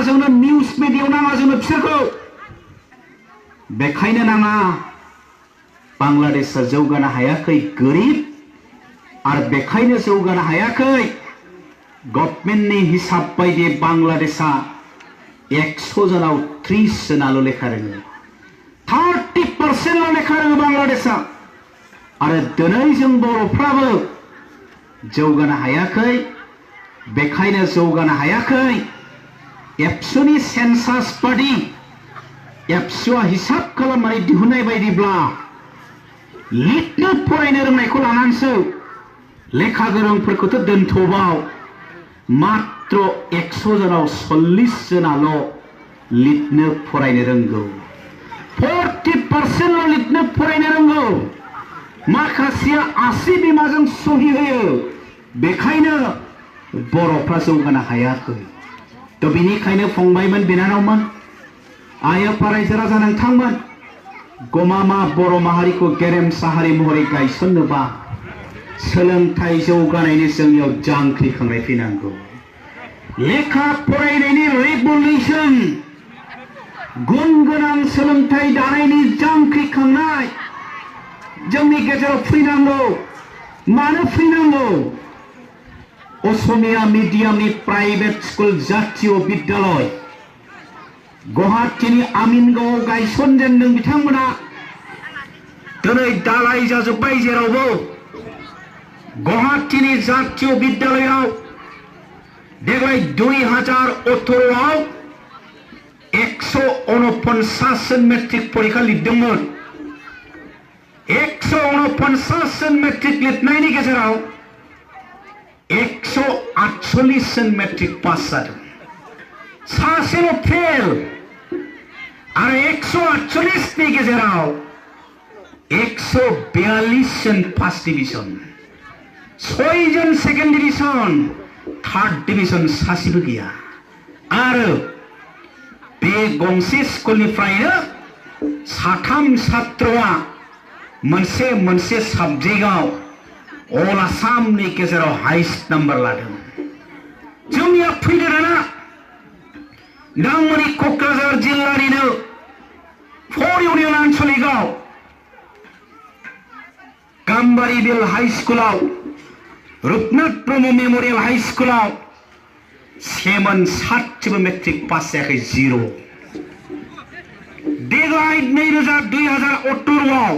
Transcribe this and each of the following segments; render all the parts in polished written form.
नाङा जोंनो निउस मिडियायाव नाङा जोंनो बिसोरखौ बेखायनो नाङा बांलादेशआ जौगानो हायाखै गोरिब आरो बेखायनो जौगानो हायाखै गभर्नमेन्टनि हिसाब बायदि बांलादेशआ 100 जनाव 30 जनाल' लेखा रोङो 30% लेखा रोङो बांलादेशआ आरो दिनै जों बर'फ्राबो जौगानो हायाखै बेखायनो जौगानो हायाखै एबसुनि सेन्सास बादि एबसुआ हिसाब खालामनानै दिहुननाय बायदिब्ला लिरनो फरायनो रोंनायखौ लानानैसो लेखा गोरोंफोरखौथ' दोनथ'बाव मात्र 100 जनाव 40 जनाल' लिरनो फरायनो रोंगौ 40% लिरनो फरायनो रोंगौ माखासेया 80 बिमाजों सहि होयो बेखायनो बर'फ्रा जौगानो हायाखै थ' बिनिखायनो फंबायमोन बिनानावमोन आइ आफा रायजो राजा नोंथांमोन गमामा बर' माहारिखौ गेरेमसा हारि महरै गायसननोबा सोलोंथाइ जौगानायनि जोंनियाव जांख्रिखांनाय फैनांगौ लेखा फरायनायनि रेभलिउसन गुन गोनां सोलोंथाइ दानायनि जांख्रिखांनाय जोंनि गेजेराव फैनांगौ मानो फैनांगौ असमिया मिडियामनि प्राइभेट स्कुल जातीय बिद्यालय गुवाहाटीनि आमिनगावआव गायसनजेनदों बिथांमोना दिनै दालाय जाजोब्बाय जेरावबो गुवाहाटीनि जातीय बिद्यालयाव देग्लाय 2018 आव 149 जन मेट्रिक परीक्षा लिरदोंमोन 149 जन मेट्रिक लिरनायनि गेजेराव 148 जन मेट्रिक पास जादों सासेल' फेल आरो 148 नि गेजेराव 142 जन फार्स्ट डिविजन 6 जन सेकेंड डिविजन थार्ड डिविजन सासेबो गैया आरो बे गंसे स्कुलनिफ्रायनो साथाम छात्रआ मोनसे साबजेक्टआव अल आसामनि गेजेराव हाइस्ट नाम्बार लादों जोंनिया फैदो दाना नोंथांमोननि क'क्राझार जिल्लानिनो 4 इउनियन आन्सलिकआव गाम्बारि बिल हाई स्कुलाव रुपनाथ ब्रह्म मेमरियेल हाई स्कुलाव 7 सासेबो मेट्रिक पास जायाखै 0 देग्लाय 2018 आव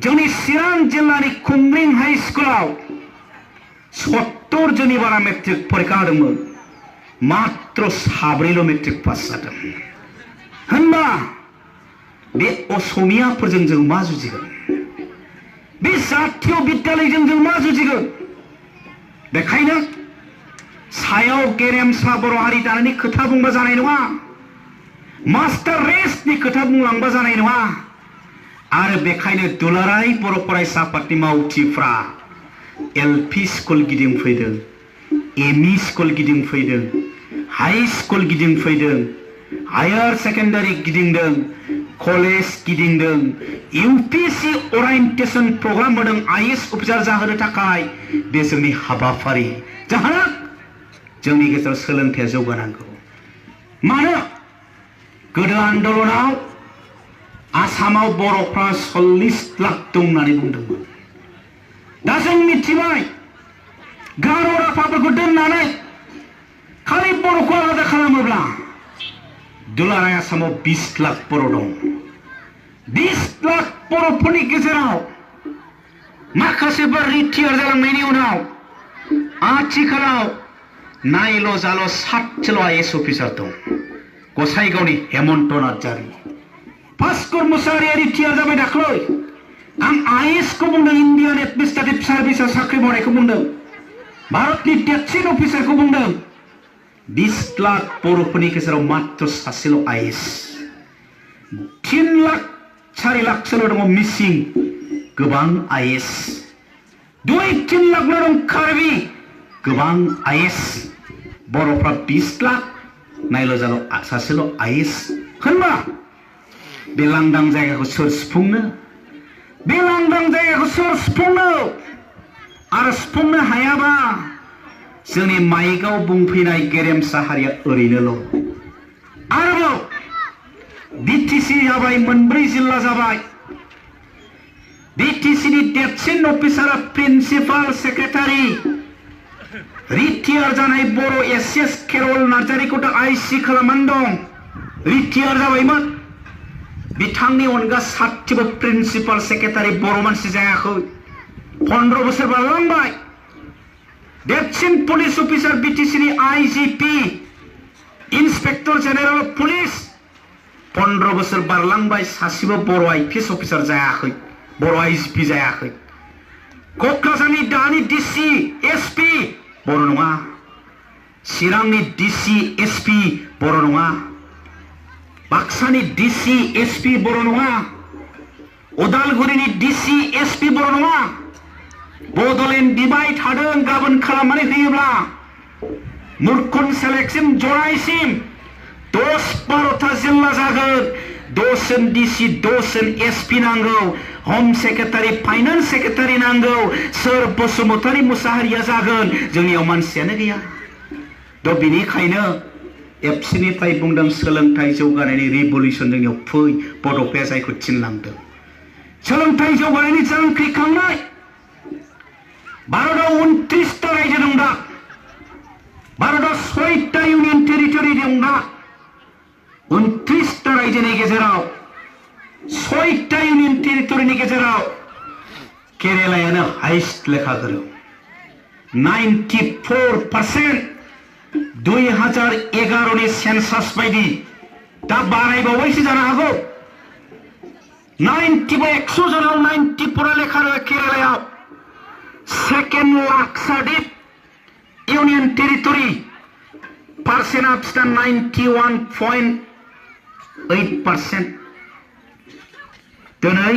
जोंनि चिरां जिल्लानि खुंग्रिं हाई स्कुलाव 70 जननि बारा मेट्रिक परीक्षा होदोंमोन मात्र 7 मेट्रिक पास जादों होनबा बे असमियाफोरजों जों मा जुजिगोन बे जातीय बिद्यालयजों जों मा जुजिगोन बेखायनो सायाव गेरेमसा बर' हारि दानायनि खोथा बुंबा जानाय नङा मास्टार रेसनि खोथा बुंलांबा जानाय नङा आरो बेखायनो दुलाराय बर' फरायसा आफादनि मावथिफ्रा एलपि स्कुल गिदिंफैदों एमइ स्कुल गिदिंफैदों हाई स्कुल गिदिंफैदों हायर सेकेन्डारि गिदिंदों कलेज गिदिंदों इउपिएससि ओरिएन्टेशन प्रग्राम होदों आईएएस अफिसार जाहोनो थाखाय बे जोंनि हाबाफारि जाहोना जोंनि गेजेराव सोलोंथाइया जौगानांगौ मानो गोदो आन्दलनाव आसामाव बर'फ्रा 40 लाख दं होननानै बुंदोंमोन दा जों मिथिबाय गार' राभाफोरखौ दोननानै खालि बर'खौ आलादा खालामोब्ला दुलाराय आसामाव 20 लाख बर' दं 20 लाख बर'फोरनि गेजेराव माखासेफोर रिटायार जालांनायनि उनाव आथिखालाव नायल' जाल' 7 आईएएस अफिसार दं गसाइगावनि हेमन्त नार्जारी भास्कर मुसाहारिया रिटायार जाबाय दाख्लै आं आईएएस को बुंदों इन्डियान एडमिनिस्ट्रेटिभ सार्भिसआव साख्रि मावनायखौ बुंदों भारतनि देरसिन अफिसारखौ बुंदों 20 लाख बर'फोरनि गेजेराव मात्र सासेल' आईएएस 3 लाख 4 लाखसोल' दङ मिसिं गोबां आईएएस 2-3 लाखल' दं कार्बि गोबां आईएएस बर'फ्रा 20 लाख नायल' जाल' सासेल' आईएएस होनबा बे लांदां जायगाखौ सोर सुफुंनो बे लांदां जायगाखौ सोर सुफुंनो आरो सुफुंनो हायाबा जोंनि माइकआव बुंफैनाय गेरेमसा हारिया ओरैनोल'। आरोबाव बिटिसि जाबाय, मोनब्रै जिल्ला जाबाय। बिटिसिनि देरसिन अफिसारा प्रिन्सिपाल सेक्रेटारि रिटायार जानाय बर' एसएस केरल नार्जारिखौथ' आइसि खालामनानै दं। रिटायार जाबायमोन। बिथांनि अनगा सासेबो प्रिन्सिपाल सेक्रेटारि बर' मानसि जायाखै। 15 बोसोर बारलांबाय। देरसिन पुलिस अफिसार बिटिसिनि IGP inspector general of police 15 बोसोर बारलांबाय, सासेबो बर' आइपिएस अफिसार जायाखै, बर' आइजिपि जायाखै। क'क्राझारनि दानि डिसि एसपि बर' नङा। चिरांनि डिसि एसपि बर' नङा। बाक्सानि डिसि एसपि बर' नङा। उदालगुरिनि डिसि एसपि बर' नङा। बड'लेण्ड बिबाय थादों, गाबोन खालामनानै होयोब्ला मुरखुन सेलेक्टसिम जनायसिम 10-12टा जिल्ला जागोन। 10 जन डिसि, 10 जन एसपि नांगौ, हम सेक्रेटारि, फाइनान्स सेक्रेटारि नांगौ। सोर बसुमतारी मुसाहारिया जागोन? जोंनियाव मानसियानो गैया। दा बेनिखायनो एबसुनिफ्राय बुंदों सोलोंथाइ जौगानायनि रिभलिउसन जोंनियाव फै। बड'फाया जायखौ थिनलांदों सोलोंथाइ जौगानायनि जांख्रिखांनाय। भारतआव 29टा रायजो दं दा। भारतआव 6टा इउनियन टेरिटरि दं दा। 29टा रायजोनि गेजेराव 6टा इउनियन टेरिटरिनि गेजेराव केरेलायानो हाइस्ट लेखा गोरों। 94%। 2011नि सेन्सास बायदि दा बारायबावबायसो जानो हागौ। 100 जनाव 94 लेखा रोङो केरेलायाव। सेकेन्ड लाक्साद्वीप इउनियन टेरिटरि पार्सेन्टआ बिसिना 91.8%। दिनै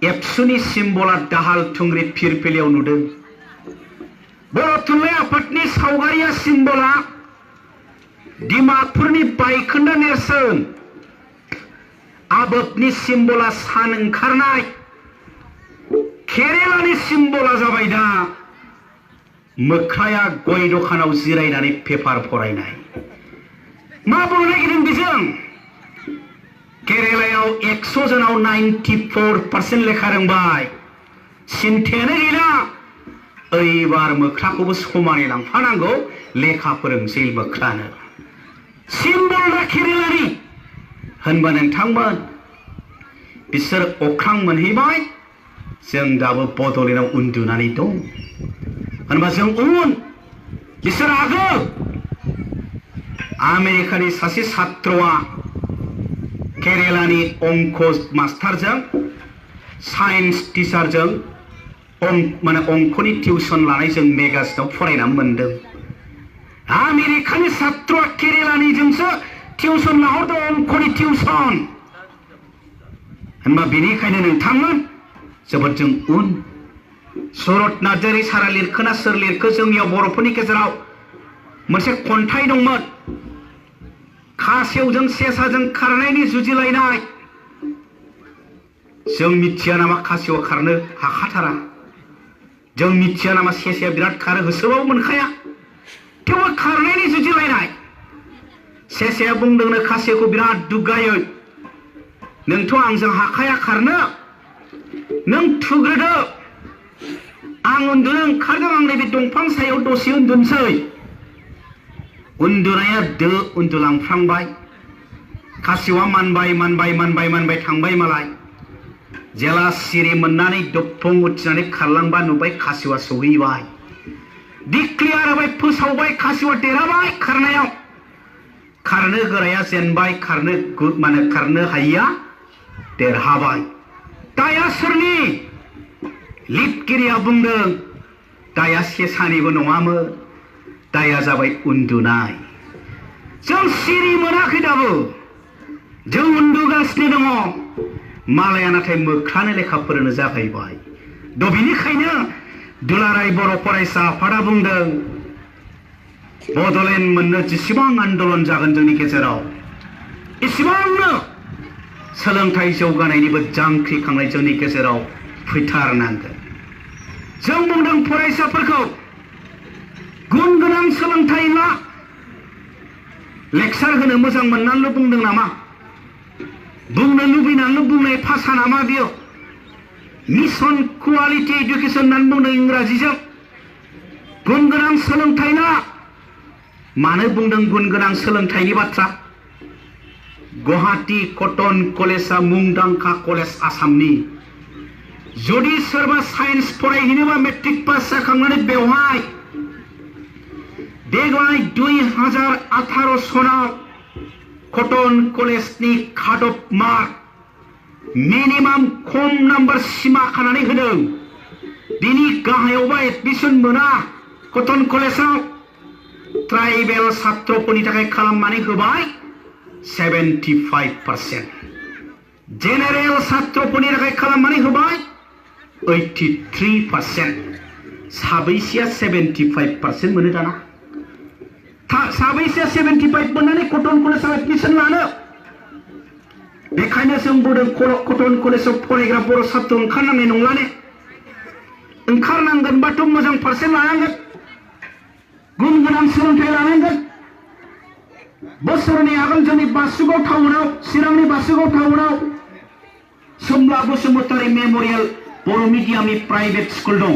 एबसुनि सिम्बला दाहाल थुंग्रि फिरफिलियाव नुदों। बर' थुनलाइ आफादनि सावगारिया सिम्बला डिमापुरनि बायखोन्दा नेरसोन। आबोबनि सिम्बला सान ओंखारनाय। केरेलानि सिम्बला जाबाय दा मोख्राया गय दखानाव जिरायनानै पेपार फरायनाय। मा बुंनो नागिरदों बेजों? केरेलायाव 100 जनाव 94% लेखा रोंबाय। सिन्थायानो गैला। ओइबार मोख्राखौबो समानै लांफानांगौ, लेखा फोरोंसै मोख्रानो। सिम्बल दा केरेलानि होनबा नोंथांमोन बिसोर अख्रां मोनहैबाय, जों दाबो बड'लेण्डआव उन्दुनानै दं। होनबा जों उन, बिसोर आगो। आमेरिकानि सासे छात्रआ केरेलानि अंक मास्टारजों साइन्स टिचारजों अंकनि टिउसन लानाय जों मेगाजिनाव फरायनानै मोनदों। आमेरिकानि छात्रआ केरेलानिजोंसो टिउसन लाहरदों, अंकनि टिउसन। होनबा बेनिखायनो नोंथांमोन जोबोद जों उन। सुरत नार्जारि सारा लिरखोना सोर लिरखो? जोंनियाव बर'फोरनि गेजेराव मोनसे खन्थाइ दंमोन, खासेवजों सेसाजों खारनायनि जुजिलायनाय। जों मिथिया नामा खासेवा खारनो हाखाथारा? जों मिथिया नामा सेसाया बिराद खारो, होसोबाबो मोनखाया? थेवबो खारनायनि जुजिलायनाय। सेसाया बुंदोंनो खासेवखौ बिराद दुगायै, नोंथ' आंजों हाखाया खारनो, नों थुग्रोदो, आं उन्दुनो ओंखारदों, आं नैबे दंफां सायाव दसे उन्दुनोसै। उन्दुनाया उन्दुलांफ्रांबाय। खासेवा मानबाय थांबाय मालाय। जेला सिरि मोननानै दफं उथिनानै खारलांबा नुबाय खासेवा सौहैबाय। डिक्लियार होबाय, फोसावबाय, खासेवा देरहाबाय खारनायाव। खारनो गोराया जेनबाय, खारनो हायिया देरहाबाय। दाया सोरनि? लिरगिरिया बुंदों दाया सेसानिबो नङामोन, दाया जाबाय उन्दुनाय। जों सिरि मोनाखै दाबो, जों उन्दुगासिनो दङ। मालाया नाथाय मोख्रानो लेखा फोरोंनो जागायबाय। दा बेनिखायनो दुलाराय बर' फरायसा आफादा बुंदों बड'लेण्ड मोननो जेसेबां आन्दलन जागोन जोंनि गेजेराव, एसेबांनो सोलोंथाइ जौगानायनिबो जांख्रिखांनाय जोंनि गेजेराव फैथारनांगोन। जों बुंदों फरायसाफोरखौ गुन गोनां सोलोंथाइ ला लेक्सार होनो मोजां मोननानैल' बुंदों नामा बुंनो लुबैनानैल' बुंनाय भाषा नामा बियो मिशन क्वालिटी एडुकेशन होननानै बुंदों इंराजिजों गुन गोनां सोलोंथाइ ला मानो बुंदों गुन गोनां सोलोंथाइनि बाथ्रा गुवाहाटी कटन कलेजआ मुंदांखा कलेज आसामनि जुदि सोरबा साइन्स फरायहैनोबा मेट्रिक पास जाखांनानै बेवहाय देग्लाय 2018 सनाव कटन कलेजनि काट अफ मार्क मिनिमाम खम नाम्बार सीमा खानानै होदों बिनि गाहायावबा एडमिशन मोना कटन कलेजाव ट्राइबेल छात्रफोरनि थाखाय खालामनानै होबाय 75% जेनेरेल छात्रफोरनि थाखाय खालामनानै होबाय 83% साबैसेया 75% मोनो दाना साबैसेया 75 मोननानै कटन कलेजाव एडमिशन लानो बेखायनो जों बुंदों कटन कलेजाव फरायग्रा बर' छात्र ओंखारनांनाय नंला ने ओंखारनांगोनबाथ' मोजां पारसेन्ट लानांगोन गुन गोनां सोलोंथाइ लानांगोन बोसोरनि आगोल जोंनि बासुगाव टाउनाव चिरांनि बासुगाव टाउनाव सोमला बसुमतारी मेमोरियल बर' मिडियामनि प्राइभेट स्कुल दं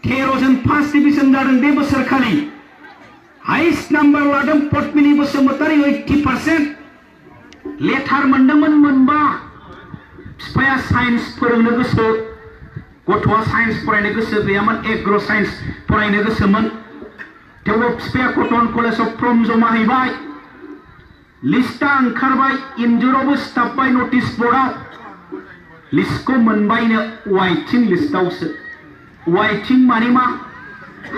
13 जन फार्स्ट डिभिजन जादों बे बोसोरखालि हाइस्ट नाम्बार लादों पद्मिनी बसुमतारी 80% लेटार मोनदोंमोन मोनबा बिफाया साइन्स फोरोंनो गोसो गथ'आ साइन्स फरायनो गोसो गैयामोन एग्र' साइन्स फरायनो गोसोमोन थेवबो बिफाया कटन कलेजाव फर्म जमा हैबाय लिस्टआ ओंखारबाय इन्जुरावबो सिथाबबाय नटिस बर्डआव लिस्टखौ मोनबायनो वाइटिं लिस्टआवसो वाइटिं माने मा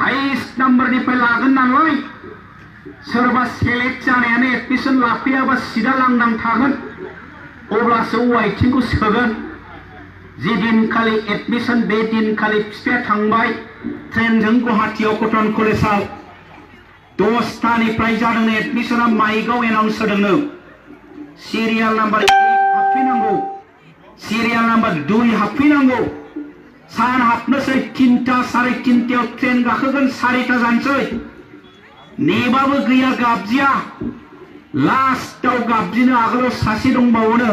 हाइस्ट नाम्बारनिफ्राय लागोन नालाय सोरबा सेलेक्ट जानायानो एडमिशन लाफैयाबा सिदा लांदां थागोन अब्लासो वाइटिंखौ सोगोन जि दिनखालि एडमिशन बे दिनखालि बिफाया थांबाय ट्रेनजों गुवाहाटीयाव कटन कलेजाव 10टानिफ्राय जादों एडमिशना माइकआव एनाउन्स होदोंनो सिरियाल नाम्बार 1 हाबफैनांगौ सिरियाल नाम्बार 2 हाबफैनांगौ सान हाबनोसै 3टा 3:30 ट्रेन गाखोगोन 4टा जानोसै नेबाबो गैया गाबजिया लास्टआव गाबजिनो आगोलाव सासे दंबावोनो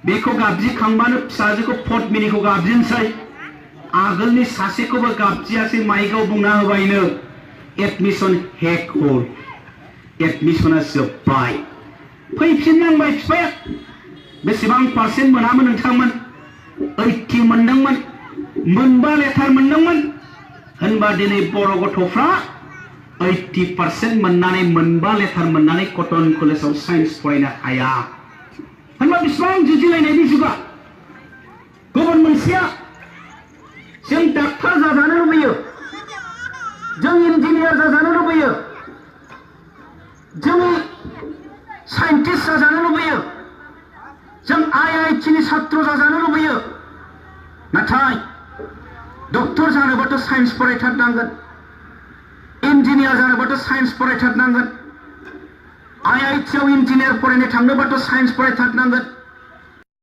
बेखौ गाबजिखांबानो फिसाजोखौ पद्मिनीखौ गाबजिनोसै आगोलनि सासेखौबो गाबजियासै माइकआव बुंना होबायनो एडमिशन हेक हल एडमिशना जोब्बाय फैफिननांबाय बिफाया बेसेबां पारसेन्ट मोनामोन नोंथांमोन 80 मोनदोंमोन मोनबा लेटार मोनदोंमोन होनबा दिनै बर' गथ'फ्रा 80% मोननानै मोनबा लेटार मोननानै कटन कलेजाव साइन्स फरायनो हाया होनबा बेसेबां जुजिलायनायनि जुगा गुबुन मोनसेया जों डाक्टार जाजानो लुबैयो जों इन्जिनियार जाजानो लुबैयो जों साइन्टिस्ट जाजानो लुबैयो जों IIT नि छात्र जाजानो लुबैयो नाथाय डक्टर जानोबाथ' साइन्स फरायथारनांगोन इन्जिनियार जानोबाथ' साइन्स फरायथारनांगोन IIT आव इन्जिनियार फरायनो थांनोबाथ' साइन्स फरायथारनांगोन